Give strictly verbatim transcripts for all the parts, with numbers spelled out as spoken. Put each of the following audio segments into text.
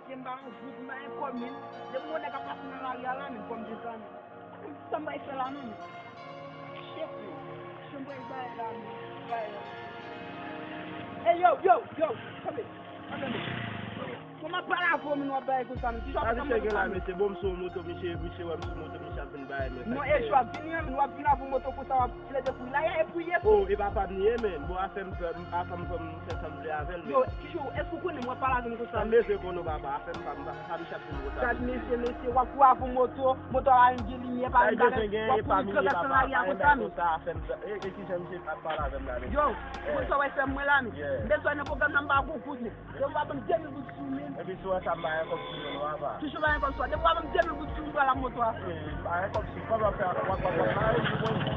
M pa nan gwoup, m pa nan komin. Depi m wè nèg ap pase nan lari a la, men fò m desann. Sa m pral fè la menm? Shit, men. Sa m pral bay la menm? Bay la. Ey, yo, yo, yo, kanpe. Atann. Kòman pale avè w, moun w ap bay konsa, men? Kijan w ap fè sa, mesye? Bon, m sou moto, misye, misye wè m sou moto, misye ap vin bay, men. Non, e, w ap vini, men w ap vin avè w moto konsa, w ap plede pou la, e pou ye. Oh, e papa m li ye, men. Bon, afè m fè, afè m fè m fè sa m vle avè l, men. Yo, kijan, èske w konnen m w ap pale avè m konsa? Sa m bezwen konnen, papa, afè m pa, m pa, pa misye ap vin konsa. Gad, mesye, mesye, w ap kouri avè w moto, moto a pa menm gen limyè, pa menm bagay, w ap kouri travèse lari a konsa, men. Sa afè m, e, e kijan misye ap pale avè m la, men. Yo, ou konn sa w ap fè m mwen la, men. M bezwen nan pwogram nan, m pa gon kout, men. Depi w pa ban m de mil goud sou mwen. Epi si w wè sa m pa gen kòb sou mwen non, papa. Toujou pa gen kòb sou mwen. Depi w pa ban m de mil goud sou mwen, m pral ak moto a. Wi, pa gen kòb sou mwen, w ap fè, w ap, w ap, w ap mare m pou mwen.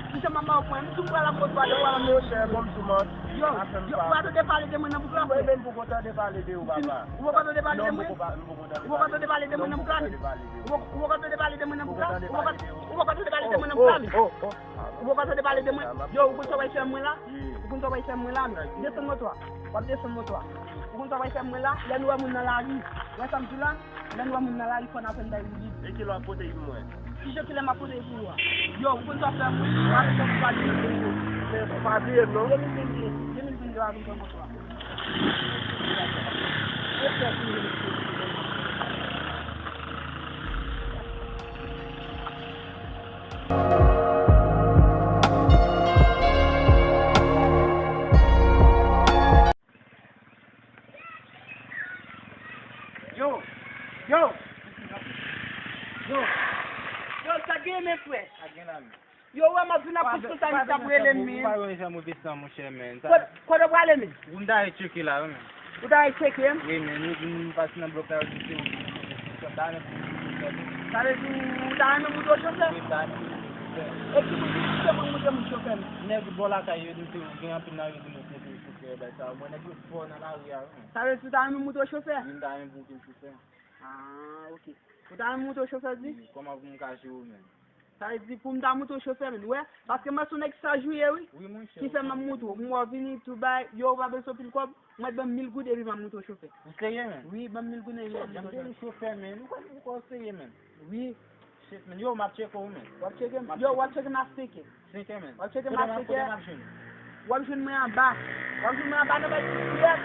Ki jan m ap mare w pou mwen? M di w m pral ak moto a, depi w pa ban m de mil goud. Monchè, bon, m sou manti. Yo, yo, ou pa tande pale de mwen nan bouk la? Mwen menm m poko tande pale de ou, papa. Ou poko tande pale de mwen? Non, m poko pa, m poko tande pale de ou. Ou poko tande pale de mwen nan bouk la, men? Ou poko, ou poko tande pale de mwen nan bouk la? Ou poko, ou poko tande pale de mwen nan bouk la, men? Ou poko tande pale de mwen? Yo, ou konn sa w pral fè mwen la? Ou konn sa w pral fè mwen la, men? Desann moto a. W ap desann moto a. Ou konn sa w pral fè mwen la? Lè nou wè moun nan lari, ou wè sa m di w la? Lè nou wè moun nan lari, fò n aprann bay li. E ki lè w ap pote pou mwen? Ki jan ki lè m ap pote pou ou a? Yo, ou konn sa w ap fè mwen? W ap fè mwen pa bliye m non. Men pa bliye m non. De mil vennde, de mil vennde a vin pran moto a. Yo! Yo! Yo! Yo, sa gen men, frè? Sa gen la, men. Yo, wè, m ap vin ap pous konsa, misye ap rele m, men. Pa wè jan move san, monchè, men. Kote, kote w prale, men? Ou m ta al tcheke la, wi, men. Ou ta al tcheke m? Wi, men, nou, nou pase nan blòk la, yo di se ou ki chofè. Sa vle di ou ta renmen moute w chofè? Wi, m ta renmen moute w chofè. E ki moun ki chofè pou moute moun chofè, men? Nèg bò lakay yo, nou te gen anpil nan yo di nou se chofè, bay sa. Mwen, nèg yo fò nan lari a, wi, men. Sa vle di ou ta renmen moute w chofè? Wi, m ta renmen moute m chofè. Ah, ok. Ou ta renmen moute w chofè, di? Wi, kòman pou m kache ou, men? Sa vle di pou m ta moute w chofè, men, wè, paske mwen se yon nèg san jouye, wi. Wi, monchè. Ki fè m ap moute w. M wè w vini, tou bay, yo, ou pa bezwen pil kòb, mwen ban m mil goud epi m ap moute w chofè. Ou serye, men? Wi, ban m mil goud epi m ap moute w chofè. Janm te di chofè, men. Ou kwè, ou kwè w serye, men? Wi. Shit, men. Yo, m ap tcheke w, men. W ap tcheke m? Yo, w ap tcheke m a senk è. Senk è, men. W ap tcheke m a senk è. Kote m ap jwenn? W ap jwenn mwen anba. W ap jwenn mwen anba nan bay ti kiyèt.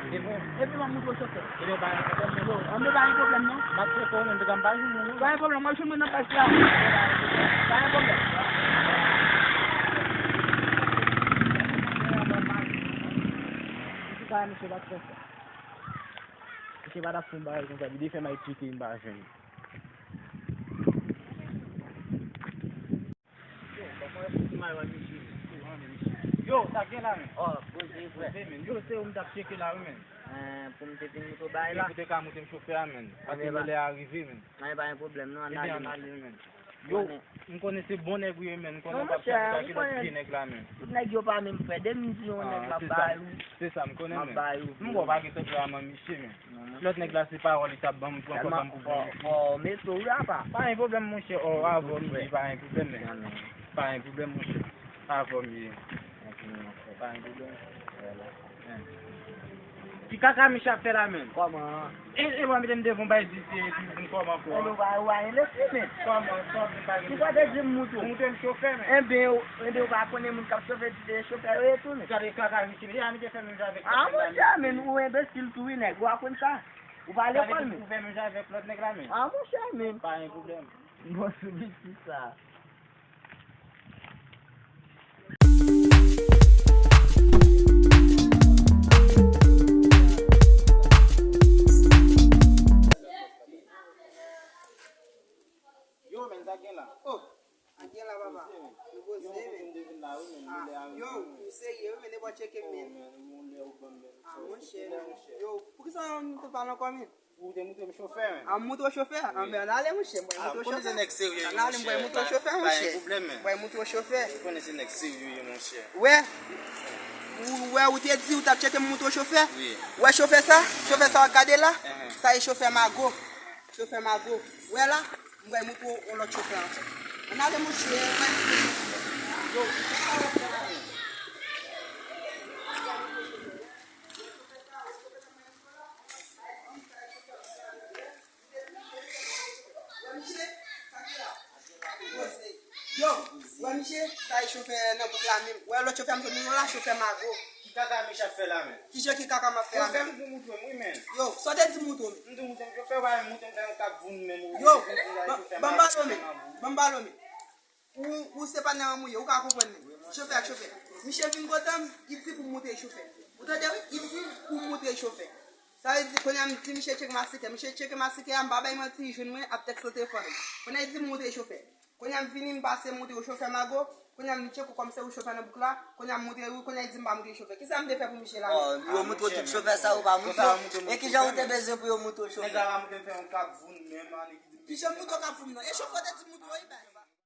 Epi m ap moute w chofè. Ebyen, pa gen pwoblèm, men. Yo, anben pa gen pwoblèm, non. M ap tcheke w, men, m pa jwenn ou, non. Pa gen pwoblèm, w ap jwenn mwen nan paj la. Pa gen pwoblèm. Misye pa, misye pa t fè sa. Misye pa t ap fè yon bagay konsa. Li te fè m al tcheke, m pa jwenn. Yo, sa gen la, men? Oh, poze, frè. Poze, men. Yo, se ou m t ap tcheke la, wi, men. Eh, pou m te vin moute w bay la? Wi, pou te ka moute m chofè a, men. Paske lè a rive, men. Anben, pa gen pwoblèm, non, ann ale, men. Yo, m konnen se bon nèg ou ye, men. M konnen w p ap chache sa ki lòt vye nèg la, men. Tout nèg yo pa menm, frè. Depi m di yon nèg m ap bay ou. Se sa, m konnen, men. M ap bay ou. M wè w pa gen tèt la, men, misye, men. Lòt nèg la se pawòl li t ap ban m, pran kòb ban m pou ban m. Fò, fò w mete w wi, apa. Pa gen pwoblèm, monchè. Ò, avè w m ye, pa gen pwoblèm, men. Pa gen pwoblèm, monchè. Avè w m ye. Pa gen pwoblèm. Ki kaka misye ap fè la, menm? Kòman? E, e, bon, mete m devan w bay di se, epi m kòman, kòman? Ou pa, ou pa gen lespri, menm. Kòman, kòman, pa gen lespri? Ou pa te di m moute w. Moute m chofè, menm. Enben, enben, ou pa konnen moun k ap sove di se chofè yo ye tou, menm. Gade kaka misye, misye fè menm jan avèk. Ah, monchè, menm, ou enbesil tou, wi, nèg. Ou pa konn sa. Ou pa lekòl, men. Ou fè menm jan avèk lòt nèg la, men. Ah, monchè, men. Pa gen pwoblèm. Bon, sou biti sa. Yo, men, sa gen la. Oh. Anyen la, papa. Nou poze, men. Yo, ou serye, wi, men, nenpòt tcheke, men. Ah, monchè. Yo, poukisa nou te pale ankò, men? Ou te moute m chofè, men. Ah, m moute w chofè? Anben, ann ale, monchè. Mwen moute w chofè. Ann ale, mwen moute w chofè, monchè. Mwen moute w chofè. Ou konnen se nèg serye, monchè. Wè. Ou wè, ou te di ou t ap tcheke m moute w chofè? Wi. Wè chofè sa? Chofè sa w ap gade la? Sa e chofè Mago. Chofè Mago. Wè la? M pral montre w yon lòt chofè ankò. Ann ale, monchè. Yo, Misye, sa e chofè nan bouk la menm. Wè lòt chofè m jwenn nou la, chofè mago. Ki kaka Michel ap fè la menm? Ki jan ki kaka m ap fè la menm? Chofè m pou moutre m wi menm. Yo, sa w te di moutre m? M di moutre m, chofè pa moutre m, fè yon kap voun menm. Yo, ban m balo men, ban m balo men. Ou, ou se patnè an mouye, ou ka konprann li. Chofè ak chofè. Misye vin kote m, li di pou m moutre chofè. Ou tande wi? Li di pou m moutre chofè. Sa vle di, kounye a m di misye tcheke mastikè. Misye tcheke mastikè a, m pa bay manti, li jwenn mwen ap tèks nan telefòn. Kounye a li di m moutre chofè. Kounye a m vini, m pase moutre ou chofè mago. Kounye a m di tcheke ou kòm se ou chofè nan bouk la. Kounye a m moutre ou, kounye a li di m pa moutre chofè. Kisa m te fè pou misye la menm? Yo moutre w tout chofè sa ou pa moutre w. E kijan ou te bezwen pou yo moutre w chofè? Nèg la pa moutre m fè yon kap voun menm, annik. Kijan m moutre w kap voun nan? E chofè